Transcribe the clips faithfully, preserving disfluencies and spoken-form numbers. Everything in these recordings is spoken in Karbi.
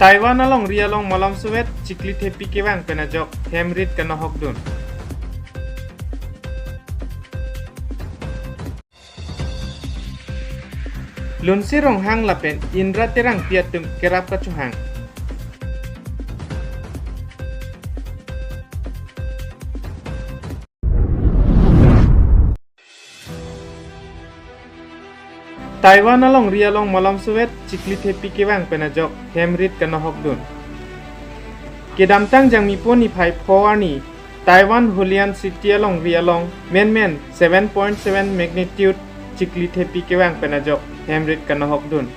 Taiwan alongri along malom suet chikli thepi kevang pen ajok hem rit kanohok dun. Lunse Ronghang lapen Indra Terangpi atum kerap kachohang. Taiwan alongri along malom suet chikli thepi kevang pen ajok hem rit kanohok dun. Kedamtang Jangmipo niphai pho arni Taiwan Hualien City alongri along menmen seven point seven magnitude chikli thepi kevang pen ajok hem rit kanohok dun.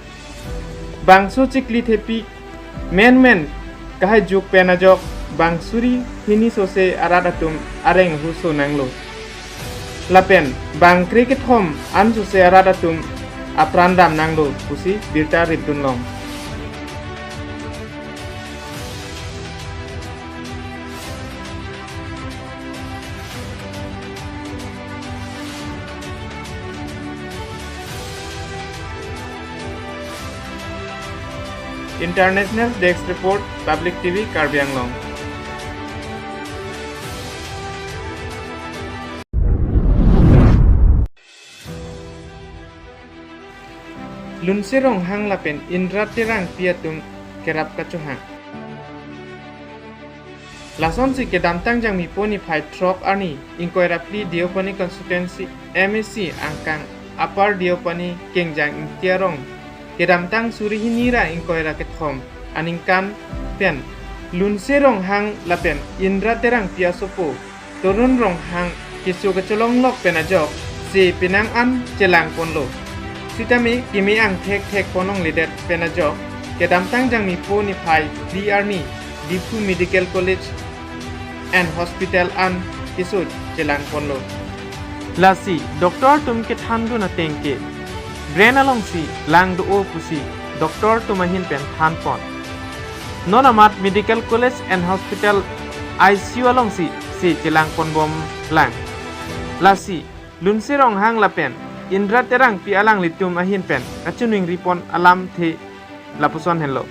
Bangso chikli thepi menmen kahai juk pen ajok bang suri hini sose arat atum areng ahuso nanglo. Lapen bang kre kethom an sose arat atum apran dam nanglo pusi birta rit dun long. International Desk Report, Public T V, Karbi Anglong. Lunse Ronghang lapen Indra Terangpi atum kerap kachohang. Lasonsi kedamtang Jangmipo niphai throk arni ingkoi ra phli Deopani constituency M A C angkang Upper Deopani Kengjang Ingti arong kedamtang suri hini ra ingkoi ra kethom aningkan pen Lunse Ronghang lapen Indra Terangpi asopo Torun Ronghang keso kacholonglok pen ajok se penang an chelang ponlo. Sitame keme angthek thek pon ongledet pen ajok kedamtang Jangmipo niphai phli arni Diphu Medical College and Hospital an keso chelang ponlo. Lasi doctor atum kethan dun ateng ke brain alongsi lang do-o pusi doctor atum ahin pen than pon. Non amat Medical College and Hospital I C U alongsi se chelang ponbom lang. Lasi Lunse Ronghang lapen Indra Terangpi alanglitum ahin pen kachiningri pon alamthe lapuson henlo.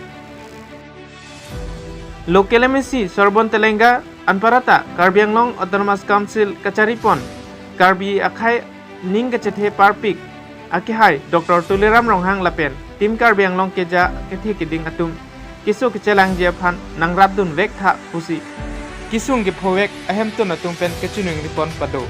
Local M A C Sorbon Telenga anparta Karbi Anglong Autonomous Council kachari pon Karbi akhei ning kachethe parpik akehai Doctor Tuliram Ronghang lapen Team Karbi Anglong keja kethe keding atum keso kechelangji aphan nangrap dun vek tha pusi kesung kepho vek ahemtun atum pen kachiningri pon pado.